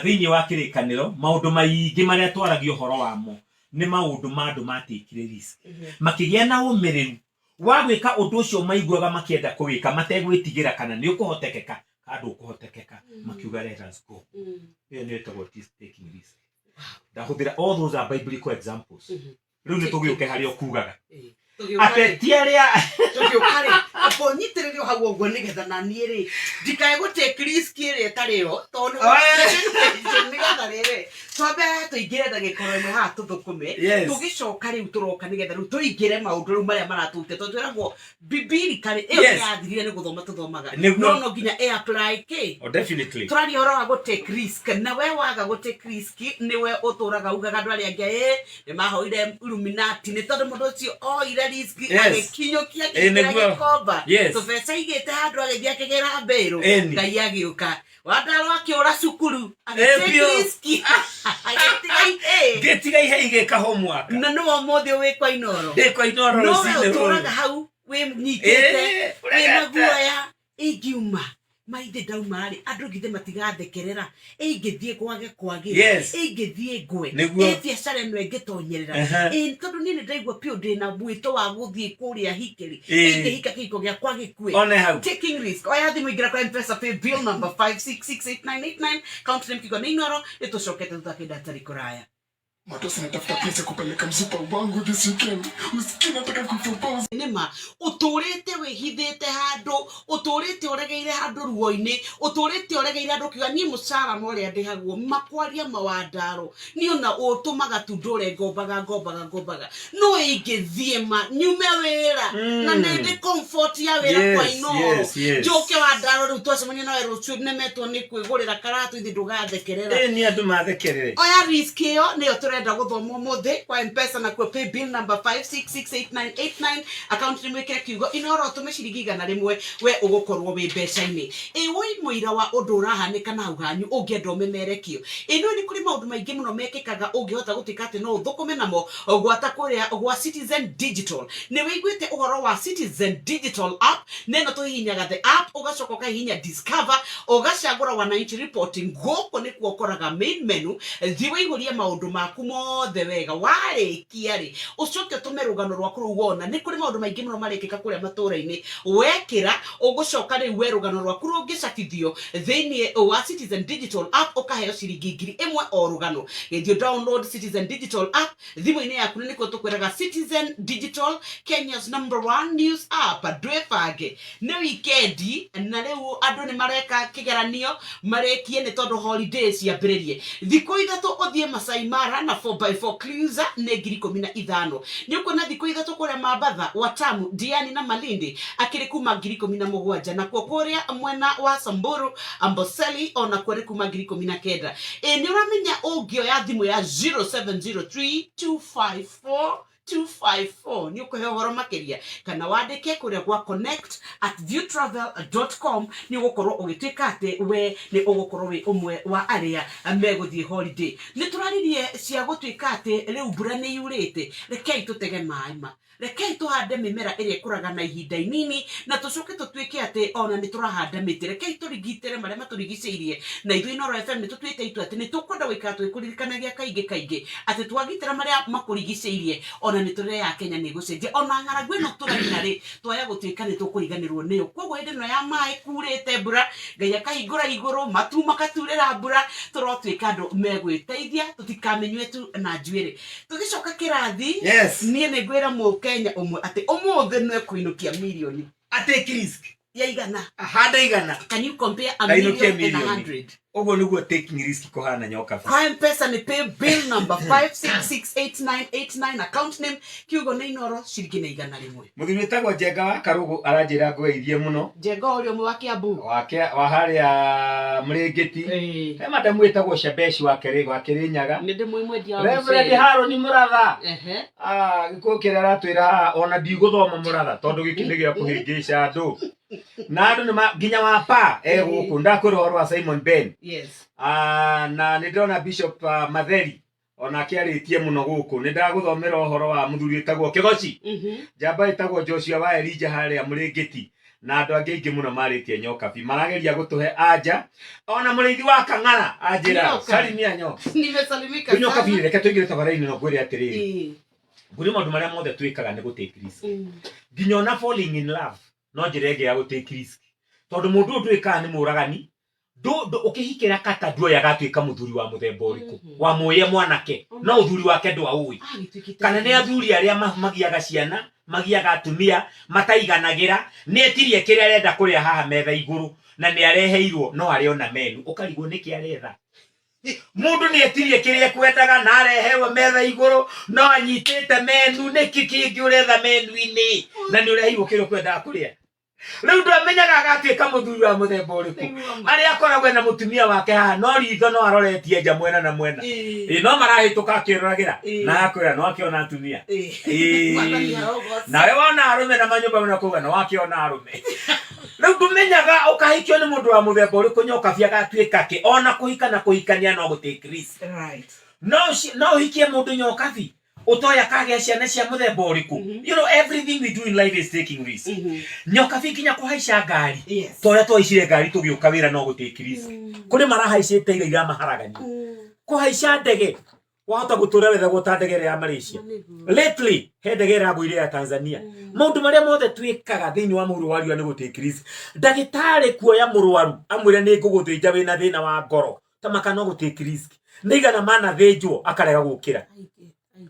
thĩinĩ wa kĩrĩkanĩro maũndũ maingĩ marĩa twaragia ũhoro wamo nĩ maũndũ ma andũ matĩkire risk. Makĩgĩa na ũmĩrĩru wa gwĩka ũndũ ũcio maiguaga makĩenda kũwĩka mategwĩtigĩra kana nĩ ũkũhotekeka kana ndũkũhotekeka, makiuga let us go. Ĩyo nĩyo ĩtagwo taking risk. Ndahũthĩra all those are biblical examples. Rĩu nĩ tũgĩũke harĩa ũkugaga ateti arĩa Tũgĩũka rĩ, amba ũnyitĩrĩre o hau ũguo nĩgetha na niĩ rĩ ndikae gũ take risk ĩrĩa ĩtarĩ yo, tondũ nĩgetha rĩrĩ twambe tũingĩre ndagĩka ĩmwe haha tũthũkũme. Tũgĩcoka rĩu tũroka nĩgetha rĩu tũingĩre maũndũ rĩu marĩa maratũhutia, tondũ twĩragwo biblically ĩyo yathirire nĩ gũthoma tũthomaga. No no nginya ĩ apply kĩ. Oh, definitely. Tũraria ũhoro wa gũ take risk, na we waga gũ take risk nĩwe ũtũraga ugaga andũ arĩa angĩ ĩ nĩ mahoire Illuminati, nĩ tondũ mũndũ ũcio oire risk agĩkinyũkia akĩingĩra gĩkomba tũbeca aigĩte handũ agĩthiĩ akĩgĩra mbĩrũ. Ngai agĩũka Wandarũ akĩũra cukuru agĩtake risk agĩtiga ihĩĩ. Ngĩtiga ihĩĩ igĩka homework. Na nĩwe ũmũthĩ wĩ kwa Inooro. Ndĩ kwa Inooro. No we rũcinĩ ũtũraga rũrũ hau wĩnyitĩte wĩna guoya, ingiuma maithĩ ndauma rĩ, andũ githĩ matigathekerera, ingĩthiĩ kwage kwagĩra, ingĩthiĩ ngwe, ĩ biacara ĩno ĩngĩtonyerera, ĩ tondũ niĩ nĩ ndaigua piũ ndĩna mwĩto wa gũthiĩ kũrĩa hikĩrĩ, ingĩhika kĩhiko gĩakwa gĩkue. One hau. Taking risk. Oya thimũ, ingĩra kwa Mpesa pay bill number 5668989, account name Kigwa nĩ Inooro. Nĩ tũcokete thutha kĩnda atarĩ kũraya. Matosi, natafuta place ya kupeleka msupa wangu this weekend. Usikii nataka kupropose. Nĩma ũtũrĩte wĩhithĩte handũ, ũtũrĩte ũregeire handũ ruo-inĩ, ũtũrĩte ũregeire handũ ũkiuga niĩ mũcara na ũrĩa ndĩhagwo makwaria mawandaro niĩ ona ũtũmaga tu ndũre ngombaga ngombaga ngombaga, no ingĩthiĩ ma nyume wĩra na nĩ ndĩ comfort ya wĩra kwa Inooro, njoke Wandaro rĩu twacemania nawe rũciũ nemetwo nĩ kwĩgũrĩra karatũ ithe ndũgathekerera. Ĩ nĩ andũ mathekerere. Oya risk, ĩyo nĩyo tũrenda gũthoma ũmũthĩ kwa Mpesa nakuo pay bill number 5668989, account nĩ mwĩkĩre kiugo Inooro, ũtũme ciringi 100, we ũgũkorwo wĩ mbeca-inĩ. Ĩ woi mũira wa ũndũ ũrahanĩka na hau hanyu ũngĩenda ũmemerekio? Ĩ nĩũĩ nĩ kũrĩ maũndũ maingĩ mũno mekĩkaga ũngĩhota gũtuĩka atĩ no ũthũkũme namo gwata kũrĩa gwa Citizen Digital? Nĩ wĩiguĩte ũhoro wa Citizen Digital app? Na ĩno tũhihinyaga the app, ũgacoka ũkahihinya discover, ũgacagũra wananchi reporting. Gũkũ nĩkuo ũkoraga main menu. Thiĩ wĩihũrie maũndũ maku mothe wega. Warĩkia rĩ, ũcoke ũtũme rũgano rwaku rũu wona nĩ kũrĩ maũndũ maingĩ mũno marekĩka kũrĩa matũũra-inĩ. Wekĩra ũgũcoka rĩu we rũgano rwaku rũngĩcabithio thĩinĩ wa Citizen Digital app, ũkaheo ciringi 1000 o rũgano. Gĩthiĩ download Citizen Digital app thimũ-inĩ yaku, na nĩkuo tũkwĩraga Citizen Digital, Kenya's number one news app. Ndwĩbange, nĩ wikendi na rĩu andũ nĩ mareka kĩgeranio marĩkie nĩ tondũ holidays ciambĩrĩrie thikũ 3. Ũthiĩ Masai Mara na 4x4 cruiser nĩ 15,000. Nĩ ũkuona thikũ 3 kũrĩa Mambatha, Watamu, Diani na Malindi akĩrĩ kuma 17,000. Nakuo kũrĩa mwena wa Samburu, Amboseli, onakuo nĩ kuma 19,000. Ĩ nĩ ũramenya ũngĩoya thimũ ya 0703 254 254 nĩ ũkũhe ũhoro makĩria kana wandĩke kũrĩa gwa connect at viewtravel.com nĩ ũgũkorwo ũgĩtuĩka atĩ we nĩ ũgũkorwo wĩ ũmwe wa arĩa megũthiĩ holiday. Nĩ tũraririe cia gũtuĩka atĩ rĩu mbura nĩ yurĩte, rekei tũtege maĩ ma rekei tũhande mĩmera ĩrĩa ĩkũraga na ihinda inini na tũcoke tũtuĩke atĩ ona nĩ tũrahanda mĩtĩ. Rekei tũrigitĩre marĩa matũrigicĩirie, na ithuĩ Inooro FM nĩ tũtuĩte itua atĩ nĩ tũkwenda gũikara tũgĩkũririkanagia kaingĩ kaingĩ atĩ twagitĩra marĩa makũrigicĩirie ona mĩtũrĩre ya Kenya nĩ ĩgũcenjia. Ona ng'aragu ĩno tũraina rĩ, twaya gũtuĩka nĩ tũkũriganĩrwo nĩyo. Koguo hĩndĩ ĩno ya maĩ kurĩte mbura, Ngai akahingũra igũrũ, matu makaturĩra mbura, tũrotuĩka andũ megwĩteithia, tũtikamĩnyue tu na njuĩrĩ. Tũgĩcoka kĩrathi, Yes. niĩ nĩ ngwĩra mũkenya ũmwe atĩ ũmũthĩ nĩ ekũinũkia mirioni Atake risk. ya igana. Ahande igana. Can you compare a Ainũkie million and a mirioni. hundred? Ũguo nĩguo taking risk kũhana nyoka. Kwa M-Pesa ni pay bill number 5668989, account name kiugo nĩ Inooro, ciringi nĩ 100. Mũthuri wĩtagwo Njenga wa Karũgũ aranjĩra ngũgeithie mũno. Njenga ũrĩa ũmwe wa Kiambu. Wake wa harĩa Mũrĩngĩti. He madamu wĩtagwo Shebesh wa Kĩrĩ wa Kĩrĩnyaga. Nĩ ndĩmũĩ mwendia wa Reverend mũcere. Harũni Mũratha. Ehe. Ah, gĩkũyũ kĩrĩa aratwĩra haha ona ndigũthoma Mũratha tondũ gĩkĩ nĩ gĩa kũhĩngĩca andũ. Na andũ nĩ nginya wa pa e gũkũ ndakwĩra ũhoro wa Simon Ben. Yes. Ah, na nĩ ndĩrona Bishop Matheri onake arĩtie mũno gũkũ. Nĩ ndagũthomera ũhoro wa mũthuri wĩtagwo Kĩgoci. Njamba ĩtagwo Joshua wa Elijah harĩa Mũrĩngĩti na andũ angĩ aingĩ mũno marĩtie nyokabi marageria gũtũhe anja ona mũrĩithi wa Kang'ara anjĩra Nyoka. salimia nyoka. Nimesalimika Rĩu nyokabi sana. reke tũingĩre tabarĩra-inĩ no ngwĩre atĩrĩrĩ, ngwĩre maũndũ marĩa mothe twĩkaga nĩ gũtake risk. Nginya ona falling in love no njĩra ĩngĩ ya gũtake risk, tondũ mũndũ ũyũ ndũĩ kana nĩ mũragani. Ũkĩhikĩra kata nduoĩ agatuĩka mũthuri wa mũthemba ũrĩkũ. Wamũĩe mwanake no ũthuri wake ndwaũĩ. Agĩtuĩkĩte Kana nĩ athuri arĩa magiaga ciana, magiaga atumia mataiganagĩra, nĩ etirie kĩrĩa arenda kũrĩa haha metha igũrũ na nĩ areheirwo no arĩ ona menu, ũkarigwo nĩkĩ aretha. Mũndũ nĩ etirie kĩrĩa ekwendaga na areherwo metha igũrũ no anyitĩte menu, nĩkĩ kĩngĩ ũretha menu-inĩ na nĩ ũreheirwo kĩrĩa ũkwendaga kũrĩa? Rĩu ndwamenyaga agatuĩka mũthuri wa mũthemba ũrĩkũ, arĩa akoragwo na mũtumia wake haha no ritho no aroretie nja mwena na mwena. Ĩ, no marahĩtũka akĩroragĩra na akwĩra no akĩona atumia. Ĩ. Mwathani arogocwo. Nawe wona arũme na manyũmba mena kuga no akĩona arũme. Rĩu ndũmenyaga ũkahikio nĩ mũndũ wa mũthemba ũrĩkũ, nyokabi agatuĩka kĩ. Ona kũhika na kũhikania no gũtake risk. No no ũhikie mũndũ nyokabi ũtoĩ akagĩa ciana cia mũthemba ũrĩkũ. Everything we do in life is taking risk. Nyokabi nginya kũhaica ngari, ta ũrĩa twahaicire ngari tũgĩũka wĩra no gũtake risk. Kũrĩ marahaicĩte ira iramaharagania. Kũhaica ndege wahota gũtũra wethagwo ta ndege ĩrĩa ya Malaysia. Lately he ndege ĩragũire ya Tanzania. Maũndũ marĩa mothe twĩkaga thĩinĩ wa mũhuro wa riũa nĩ gũtake risk. Ndagĩtarĩ kuoya mũrwaru amwĩre nĩ ngũgũthĩnja wĩna thĩna wa ngoro, ta maka no gũtake risk. Nĩ igana manathĩnjwo akarega gũkĩra,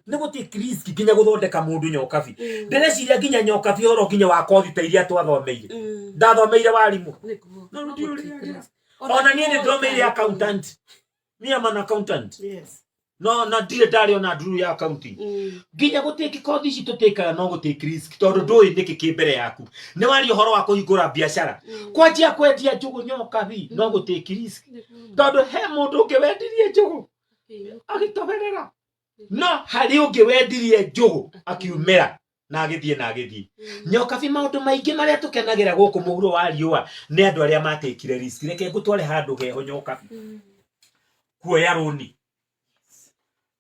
nĩ gũtake risk. Nginya gũthondeka mũndũ nyokabi, ndĩreciria nginya nyokabi ũhoro nginya wa kothi ta iria twathomeire, ndathomeire warimũ. No ndiũrĩagĩra. Ona niĩ nĩ ndhomeire accountant, me am an accountant. No na ndirĩ ndarĩ ona nduru ya accounting. Nginya gũtĩki kothi ici tũtĩkaga no gũtake risk, tondũ ndũĩ nĩkĩ kĩ mbere yaku. Nĩ waria ũhoro wa kũhingũra biacara, kwanjia kwendia njũgũ nyokabi no gũtake risk, tondũ he mũndũ ũngĩ wendirie njũgũ agĩtoberera, no harĩ ũngĩ wendirie njũgũ akiumĩra na agĩthiĩ na agĩthiĩ. Nyokabi, maũndũ maingĩ marĩa tũkenagĩra gũkũ mũhuro wa riũa nĩ andũ arĩa matĩkire risk. Reke ngũtware handũ heho nyokabi, kuoya rũni.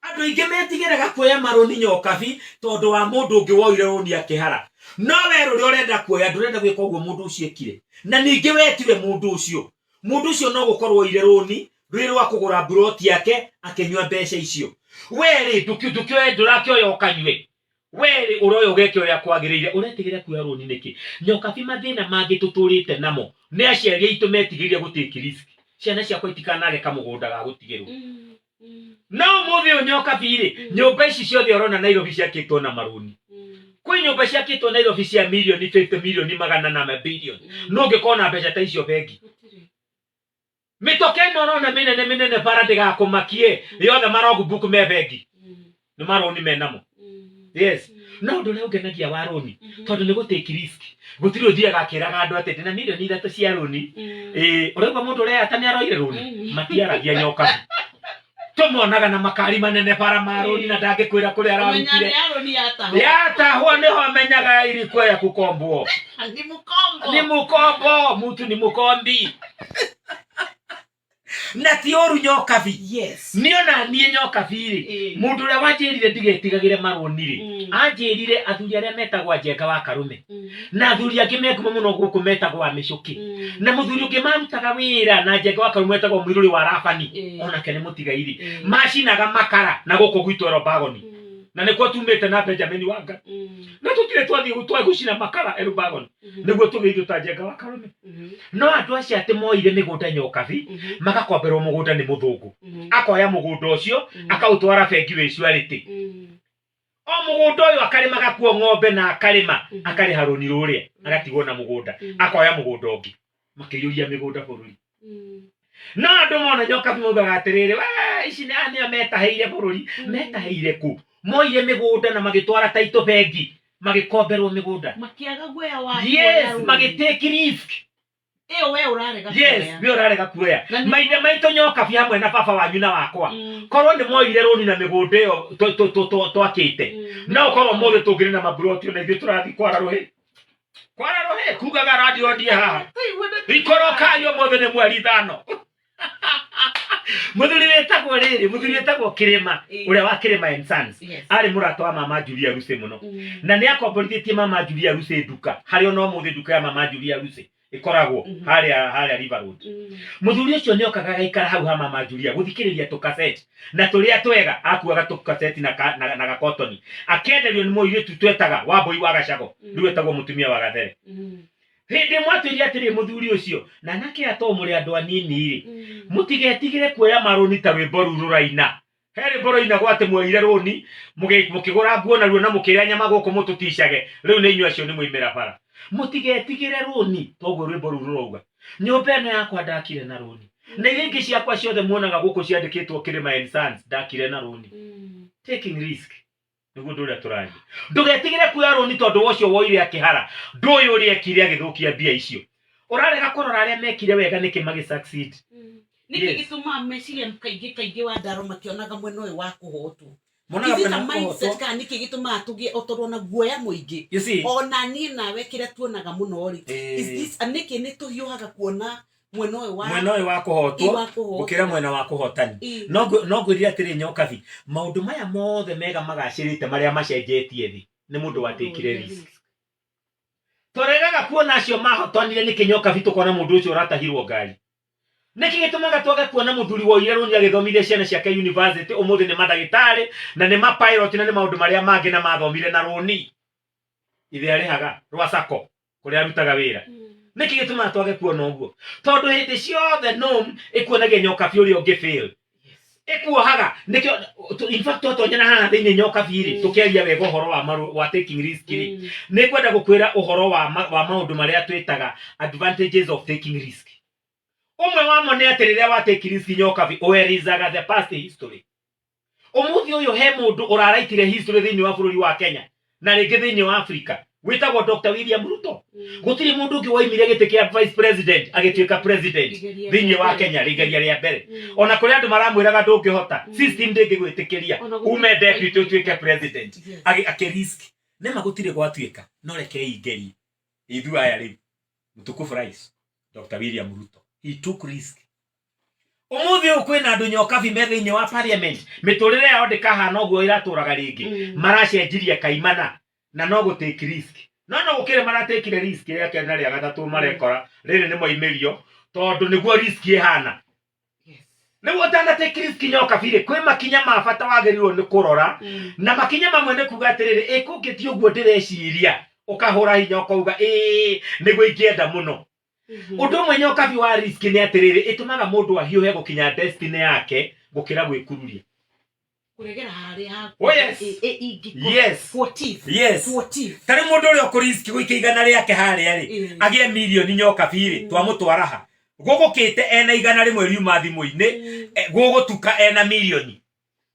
Andũ aingĩ metigĩraga kuoya marũni nyokabi tondũ wa mũndũ ũngĩ woire rũni akĩhara. No we rũrĩa ũrenda kuoya ndũrenda gwĩka ũguo mũndũ ũcio ekire, na ningĩ we tiwe mũndũ ũcio. Mũndũ ũcio no gũkorwo oire rũni rwĩ rwa kũgũra mburoti yake akĩnyua mbeca icio. We rĩ, ndũkĩoe, ndũrakĩoya ũkanyue. We rĩ, ũroya ũgeke ũrĩa kwagĩrĩire. Ũretigĩra kuoya rũni nĩkĩ nyokabi? Mathĩna mangĩ tũtũrĩte namo nĩ aciari aitũ metigĩrire gũtake risk, ciana ciakwa itikanage kamũgũnda ga gũtigĩrwo. No ũmũthĩ ũyũ nyokabi rĩ, nyũmba ici ciothe ũrona Nairobi ciakĩtwo na marũni. Kwĩ nyũmba ciakĩtwo Nairobi cia mirioni 50, mirioni magana na mabilioni. No ũngĩkorwo na mbeca ta icio bengi, mĩtoka ĩno ũrona mĩnene mĩnene bara ndĩgakũmakie, yothe marogbook me bengi nĩ marũni menamo. Yes, no ũndũ ũrĩa ũngenagia wa rũni, tondũ nĩ gũtake risk, gũtirĩ ũthiaga akĩraga andũ atĩ ndĩna mirioni 3 cia rũni. Ĩĩ, ũraigua mũndũ ũreyata nĩ aroire rũni? Matiaragia nyokabi. Tũmonaga na makari manene bara marũni na ndangĩkwĩra kũrĩa Ũmenya ararutire. nĩ arũni yatahwo. Yatahwo nĩho amenyaga ilikuwa ya kukombwo. Ni mũkombo. Ni mukombo, mutu ni mukombi na ti ũru nyokabi. Niĩ ona niĩ nyokabi rĩ, mũndũ ũrĩa wanjĩrire ndigetigagĩre marũni rĩ, anjĩrire athuri arĩa metagwo Njenga wa Karũme na athuri angĩ me ngumo mũno gũkũ metagwo a Mĩcũkĩ, na mũthuri ũngĩ marutaga wĩra na Njenga wa Karũme wetagwo Mũirũrĩ wa Rabani, onake nĩ mũtigairi, macinaga makara na gũkũ gwitũ Erobagoni, na nĩkuo tumĩte na Benjamin Wanga, na tũtirĩ twathiĩ twa gũcina makara Erobagoni nĩguo tũgĩe indo ta Njenga wa Karũme. No andũ acio atĩ moire mĩgũnda nyokabi, magakomberwo mũgũnda nĩ mũthũngũ, akoya mũgũnda ũcio akaũtwara bengi wĩ surety, o mũgũnda ũyũ akarĩmaga kuo ng'ombe na akarĩma, akarĩha rũni rũrĩa, agatigwo na mũgũnda, akoya mũgũnda ũngĩ, makĩiyũria mĩgũnda bũrũri. No andũ mona nyokabi maugaga atĩrĩrĩ, "We, ici nĩ aya nĩo metahĩire bũrũri." Metahĩire kũ? Moire mĩgũnda na magĩtwara taitũ bengi, magĩkomberwo mĩgũnda. Makĩaga guoya wa kuoya rũni. Magĩtake risk. Ĩyo we ũrarega kuoya. We ũrarega kuoya. Na Maithe maitũ nyokabi hamwe na baba wanyu na wakwa, korwo nĩ moire rũni na mĩgũnda ĩyo twakĩte, no korwo ũmũthĩ tũngĩrĩ na maburoti, ona ithuĩ tũrathiĩ kwara rũhĩ, kwara rũhĩ kugaga radio ndie haha. Tũigue nĩ Ikorokai ũmũthĩ nĩ mweri 5. Mũthuri wĩtagwo rĩrĩ, mũthuri wĩtagwo Kĩrĩma, ũrĩa wa Kĩrĩma and Sons, arĩ mũrata wa mama Julia Lucy mũno, na nĩ akomborithĩtie mama Julia Lucy nduka harĩa ona ũmũthĩ nduka ya mama Julia Lucy ĩkoragwo, harĩa River Road. Mũthuri ũcio nĩ okaga agaikara hau ha mama Julia gũthikĩrĩria tũkaseti na tũrĩa twega, akuaga tũkaseti na gakotoni, akenderio nĩ mũirĩtu twetaga Wambũi wa Gacago, rĩu etagwo mũtumia wa Gathere. Hĩndĩ ĩmwe atwĩrire atĩrĩ mũthuri ũcio, na anake aya to mũrĩ andũ anini rĩ, mũtigetigĩre kuoya marũni ta rwĩmbo rũu rũraina. He rwĩmbo rũrainagwo atĩ mwoire rũni mũkĩgũra nguo naruo na mũkĩrĩa nyama gũkũ mũtũticage, rĩu nĩ inyuĩ acio nĩ mwaimĩra bara. Mũtigetigĩre rũni toguo rwĩmbo rũu rũrauga. Nyũmba ĩno yakwa ndakire na rũni, na iria ingĩ ciakwa ciothe muonaga gũkũ ciandĩkĩtwo Kĩrĩma and Sons ndakire na rũni. Taking risk nĩguo ũndũ ũrĩa tũraria. Ndũgetigĩre kuoya rũni tondũ wa ũcio woire akĩhara, ndũĩ ũrĩa ekire agĩthũkia mbia icio. Ũrarega kũrora arĩa mekire wega nĩkĩ magĩ succeed. Nĩkĩ gĩtũmaga meciria kaingĩ kaingĩ wa ndaro makĩonaga mwena ũyũ wa kũhotwo? Monaga Is it mwena a wa mindset kũhotwo. kana nĩkĩ gĩtũmaga tũgĩe o tondũ ona guoya mũingĩ? You see? Ona niĩ nawe kĩrĩa tuonaga mũno rĩ, is this nĩkĩ nĩ tũhiũhaga kuona mwena ũyũ wa mwena ũyũ wa kũhotwo wa kũhotwo gũkĩra mwena wa kũhotani? No ngwĩrire atĩrĩ nyokabi, maũndũ maya mothe mega magacĩrĩte marĩa macenjetie thĩ nĩ mũndũ watekire risk. Tũregaga kuona acio mahotanire nĩkĩ nyokabi? Tũkona mũndũ ũcio ũratahirwo ngari. Nĩkĩ gĩtũmaga twage kuona mũthuri woire rũni agĩthomithia ciana ciake university, ũmũthĩ nĩ mandagĩtarĩ na nĩ mapilot na nĩ maũndũ marĩa mangĩ, na mathomire na rũni ithe arĩhaga rwa sacco kũrĩa arutaga wĩra? Nĩkĩ gĩtũmaga twage kuona ũguo? Tondũ hĩndĩ ciothe nom ĩkuonagia nyokabi ũrĩa ũngĩ fail, ĩkuohaga nĩkĩo. In fact, twatonyera haha thĩinĩ nyokabi rĩ, tũkĩaria wega ũhoro wa taking risk rĩ, nĩ ngwenda gũkwĩra ũhoro wa maũndũ marĩa twĩtaga advantages of taking risk. Ũmwe wamo nĩ atĩ rĩrĩa wa take risk nyokabi, ũerizaga the past history. Ũmũthĩ ũyũ he mũndũ ũraraitire history thĩinĩ wa bũrũri wa Kenya na rĩngĩ thĩinĩ wa Africa wĩtagwo Dr. William Ruto. Gũtirĩ mũndũ ũngĩ woimire gĩtĩ kĩa vice president agĩtuĩka president Igeria thĩinĩ rĩa wa mbere. Kenya, rĩgeria rĩa mbere. Ona kũrĩ andũ maramwĩraga ndũngĩhota, system ndĩngĩgwĩtĩkĩria Ona gũtirĩ ume deputy ũtuĩke president. Akĩ risk nĩma gũtirĩ gwatuĩka, no rekei ngerie ithuĩ aya rĩu mũtukufu rais Dr. William Ruto, he took risk. Ũmũthĩ ũyũ kwĩna andũ nyokabi me thĩinĩ wa parliament mĩtũrĩre yao ndĩkahana ũguo ĩratũraga rĩngĩ. Maracenjirie kaimana na no gũ take risk, no gũkĩrĩ maratekire risk rĩa kerĩ na rĩa gatatũ, marekora rĩrĩ nĩ moimĩrio tondũ nĩguo risk ĩhana. Nĩguo ũtana take risk nyokabi rĩ, kwĩ makinya ma bata wagĩrĩirwo nĩ kũrora, na makinya mamwe nĩ kuga atĩrĩrĩ, ĩ kũngĩthiĩ ũguo ndĩreciria, ũkahũra hinya ũkauga ĩĩ nĩguo ingĩenda mũno. Ũndũ ũmwe nyokabi wa risk nĩ atĩrĩrĩ, ĩtũmaga mũndũ ahiũhe gũkinya destiny yake gũkĩra gwĩkururia. Kũregera harĩa haku. Oh, yes. Ingĩkorwo. What if? What if? Ta rĩu mũndũ ũrĩa ũkũriski gũikia 100 rĩake harĩa rĩ, agĩe mirioni nyokabi rĩ, twamũtwara ha gũgũkĩte ena 100 riuma thimũ-inĩ, gũgũtuka ena mirioni.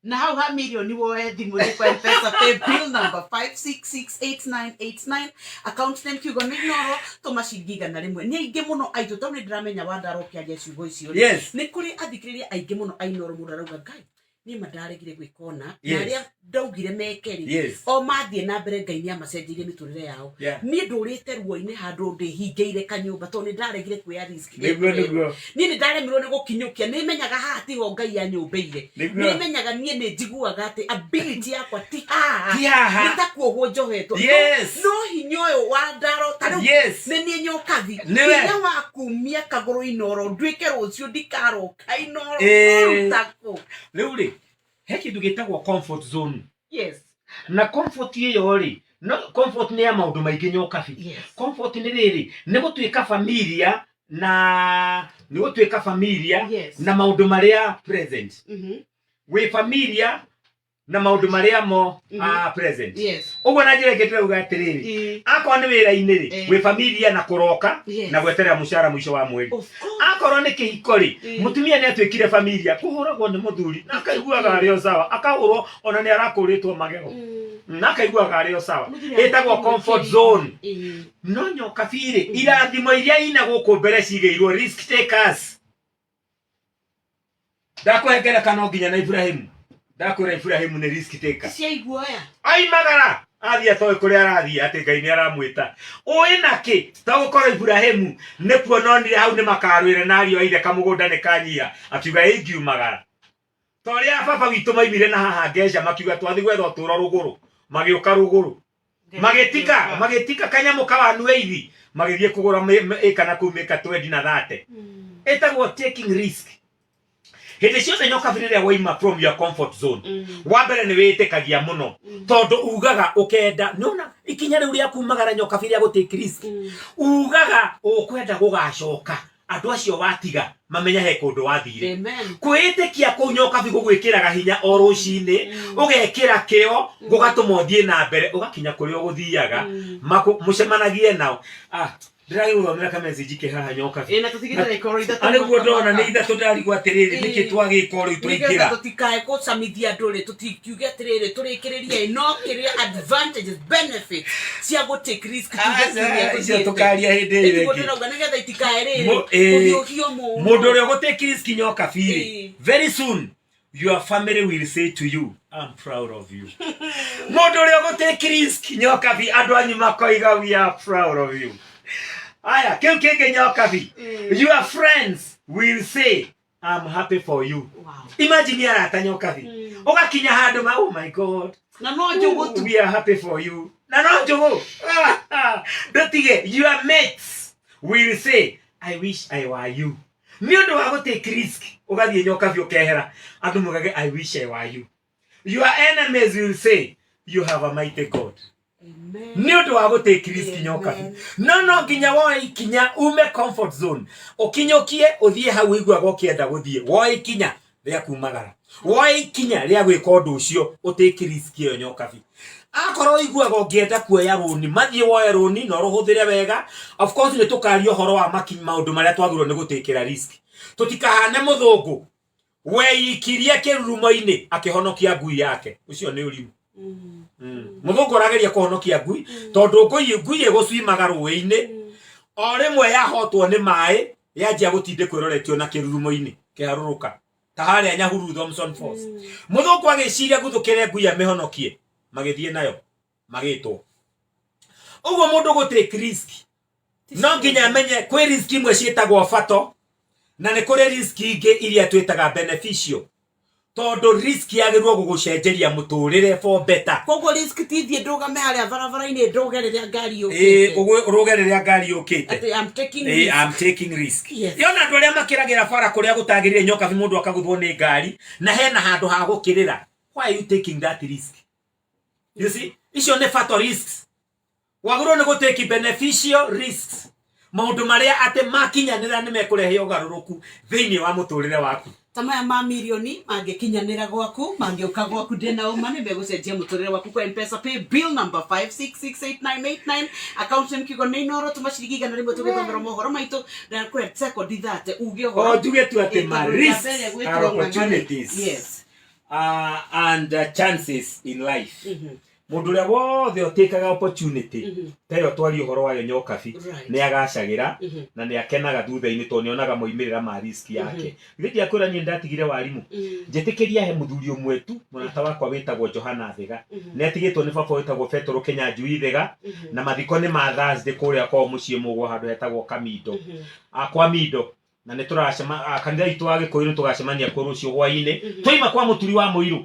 Na hau ha mirioni, woe thimũ nĩ kwa Mpesa pay bill number 5668989, account name kiugo nĩ Inoro, tũma ciringi 100. Nĩ aingĩ mũno aitũ tondũ nĩ ndĩramenya wandara ũkĩaria ciugo icio rĩ, nĩ kũrĩ athikĩrĩria aingĩ mũno a Inoro, mũndũ arauga ngai. Niĩ ma ndaregire gwĩka ona na Yes. arĩa ndaugire meke rĩ, o mathiĩ na mbere, Ngai nĩ amacenjeirie mĩtũrĩre yao. Niĩ ndũrĩte ruo-inĩ handũ ndĩhingĩire kanyũmba tondũ nĩ ndaregire kuoya risk. Nĩguo. Niĩ nĩ ndaremirwo nĩ gũkinyũkia. Nĩ menyaga haha tiho Ngai anyũmbĩire. Nĩ menyaga niĩ nĩ njiguaga atĩ ability yakwa ti haha. Ti haha. Nĩ ta kuohwo njohetwo. No hinya ũyũ wa ndaro ta rĩu nĩ niĩ Nyokabi. Nĩwe. Hinya wa kumia kagũrũ Inoro nduĩke rũciũ ndikaroka Inoro ũruta kũ? Rĩu rĩ, he kĩndũ gĩtagwo comfort zone. Na comfort ĩyo rĩ, no comfort nĩ ya maũndũ maingĩ, Nyokabi. Comfort nĩ rĩrĩ, nĩ gũtuĩka familia na nĩ gũtuĩka familia na maũndũ marĩa present. Wĩ familia na maũndũ marĩa mo present. Ũguo na njĩra ĩngĩ tũrauga atĩrĩrĩ, akorwo nĩ wĩra-inĩ rĩ, wĩ familia na kũroka na gweterera mũcara mũico wa mweri. Of course. Akorwo nĩ kĩhiko rĩ, mũtumia nĩ atuĩkire familia kũhũragwo nĩ mũthuri na akaiguaga arĩ o sawa, akahũrwo ona nĩ arakũrĩtwo magego na akaiguaga arĩ o sawa. Mũthuri Ĩtagwo arĩ comfort mwĩkĩri. zone. No Nyokabi rĩ, irathimo iria ina gũkũ mbere cigĩirwo risk takers. Ndakũhe ngerekano nginya na Ibrahimu. Ndakwĩra Ibrahimu nĩ risk taker. Cia iguoya. Aimagara athiĩ atoĩ kũrĩa arathiĩ atĩ Ngai nĩ aramwĩta. Ũĩ nakĩ to gũkorwo Ibrahimu nĩ kuona onire hau nĩ makarwĩra na ariũ a ithe, kamũgũnda nĩ kanyiha, akiuga ingiumagara ta ũrĩa baba witũ maimire na haha Ngeca, makiuga twathiĩ gwetha ũtũũro rũgũrũ, magĩũka rũgũrũ, magĩtika magĩtika kanyamũ kawanu eithi, magĩthiĩ kũgũra ĩka na kũu mĩka 20 na 30. Ĩtagwo taking risk. Hĩndĩ ciothe, Nyokabi, rĩrĩa waima from your comfort zone, wa mbere nĩ wĩtĩkagia mũno tondũ ugaga ũkenda nĩona ikinya rĩu rĩa kumagara, Nyokabi, rĩa gũtake risk, ugaga ũkwenda gũgacoka andũ acio watiga mamenya he kũndũ wathire. Amen. Kwĩĩtĩkia kũu, Nyokabi, gũgwĩkĩraga hinya o rũcinĩ, ũgekĩra kĩo gũgatũma ũthiĩ na mbere ũgakinya kũrĩa ũgũthiaga. Mũcemanagie nao. Ah, ndĩragĩ gũthomera kamessage ke haha, Nyokabi. Ĩ, na tũtigĩte ikorwo ithatũ. Arĩ guo ndona nĩ ithatũ. Ndarigwo atĩrĩrĩ, nĩkĩ twagĩka o rĩu Nĩgetha twaingĩra? Tũtikae gũcamithia andũ rĩ, tũtikiuge atĩrĩrĩ tũrĩkĩrĩrie, no kĩrĩa advantages, benefits cia gũ take risk tuge kiumia Icio tũthiĩte. tũkaria hĩndĩ ĩyo Nĩguo ĩngĩ. ndĩrauga nĩgetha itikae rĩrĩ kũhiũhio mũno. Mũndũ ũrĩa ũgũtake risk, Nyokabi rĩ, very soon your family will say to you, "I'm proud of you." Mũndũ ũrĩa ũgũtake risk, Nyokabi, andũ anyu makoiga, "We are proud of you." Aya, kĩu kĩngĩ, Nyokabi, your friends will say, "I'm happy for you." Imagine arata, Nyokabi, ũgakinya handũ ma, "Oh my God." Na no njũgũ tu. "We are happy for you," na no njũgũ ndũtige. Your mates will say, "I wish I were you." Nĩ ũndũ wa gũtake risk ũgathiĩ, Nyokabi, ũkehera, andũ mugage, "I wish I were you." Your enemies will say, "You have a mighty God." Amen. Nĩ ũndũ wa gũtake risk, Nyokabi. No nginya woe ikinya ume comfort zone, ũkinyũkie ũthiĩ hau ũiguaga ũkĩenda gũthiĩ. Woe ikinya rĩa kumagara, woe ikinya rĩa gwĩka ũndũ ũcio, ũtake risk ĩyo, Nyokabi. Akorwo ũiguaga ũngĩenda kuoya rũni, mathiĩ woe rũni na ũrũhũthĩre wega. Of course nĩ tũkaria ũhoro wa maũndũ marĩa twagĩrĩirwo nĩ gũtĩkĩra risk. Tũtikahane mũthũngũ weikirie kĩrurumo-inĩ akĩhonokia ngui yake. Ũcio nĩ ũrimũ. Mũthũngũ ũrageria kũhonokia ngui tondũ ngui ĩgũcimaga rũĩ-inĩ, o rĩmwe yahotwo nĩ maĩ, yanjia gũtindĩkwo ĩroretio na kĩrurumo-inĩ kĩharũrũka ta harĩa Nyahururu Thomson Falls. Mũthũngũ agĩciria guthũkĩre ngui amĩhonokie, magĩthiĩ nayo magĩtwo ũguo. Mũndũ gũtake risk no nginya amenye kwĩ risk imwe ciĩtagwo fatal na nĩ kũrĩ risk ingĩ iria twĩtaga beneficial, tondũ risk yagĩrĩirwo gũgũcenjeria mũtũrĩre for better. Koguo risk ti thiĩ ndũgame harĩa barabara-inĩ, ndũge rĩrĩa ngari Ĩĩ, yũkĩte. Ũrũge rĩrĩa ngari yũkĩte. Atĩ I'm taking Ĩĩ, risk. I'm taking risk. Yona andũ arĩa makĩragĩra bara kũrĩa gũtagĩrĩire, Nyokabi, mũndũ akaguthwo nĩ ngari na hena handũ ha gũkĩrĩra. Why are you taking that risk? You see, icio nĩ fatal risks. Wagĩrĩirwo nĩ gũtake beneficial risks, maũndũ marĩa atĩ makinyanĩra nĩ mekũrehe ũgarũrũku thĩinĩ wa mũtũrĩre waku. Ta maya ma mirioni mangĩkinyanĩra gwaku, mangĩũka gwaku, ndĩna ũma nĩ megũcenjia mũtũrĩre waku. Kwa Mpesa pay bill number 5668989, account name Kiugo nĩ Inoro, tũma ciringi 100. Tũgĩthomerwo mohoro maitũ ndakũhe sekondi 30 uge O ũhoro. njuge tu atĩ Ĩ, ma tondũ rĩa risks mbere are gwĩtwo ng'ang'ani. opportunities and chances in life. Mũndũ ũrĩa wothe ũtĩkaga opportunity ta ĩyo twaria ũhoro wayo nyokabi, nĩ agacagĩra na nĩ akenaga thutha-inĩ tondũ nĩ onaga moimĩrĩra ma risk yake. Githĩ ndiakwĩra niĩ ndatigire warimũ? Njĩtĩkĩria he mũthuri ũmwe tu, mũrata wakwa wĩtagwo Johana Thiga. Nĩ atigĩtwo nĩ baba wĩtagwo Betũrũ Kĩnyanjui Thiga, na mathiko nĩ ma Thursday kũrĩa kwao mũciĩ Mũgwa handũ hetagwo Kamindo. Kwa Mindo. Na nĩ tũracema kanitha witũ wa Gĩkũyũ nĩ tũgacemania kuo rũciũ hwaĩ-inĩ. Twaima kwa mũturi wa mũirũ.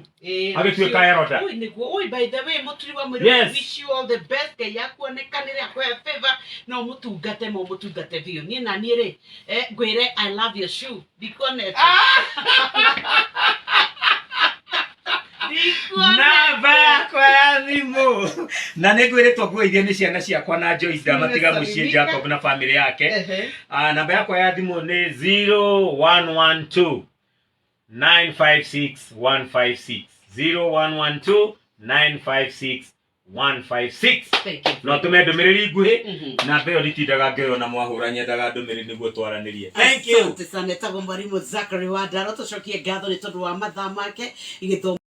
Agĩtuĩka elder. Ui nĩguo, ui, by the way, mũturi wa mũirũ, wish you all the best. Ngai akuonekanĩre, akũhe favor na ũmũtungate ma ũmũtungate biũ. Niĩ na niĩ rĩ, ngwĩre I love your shoe. Ndikuonete. Ndikuonete. Namba yakwa ya thimũ, na nĩ ngwĩrĩtwo nguoithie nĩ ciana ciakwa na Joyce, ndamatiga mũciĩ. Nimesalimika. Jacob na family yake. Namba yakwa ya thimũ nĩ 0112 956 156, 0112 956 156. Thank you. No tũme ndũmĩrĩri nguhĩ. Namba ĩyo nditindaga ngĩoywo na mwahũra, nyendaga ndũmĩrĩri nĩguo twaranĩrie. Thank you. Asante sana. Etagwo mwarimu Zachary Wandaro. Tũcokie ngatho nĩ tondũ wa mathaa make gĩthomo.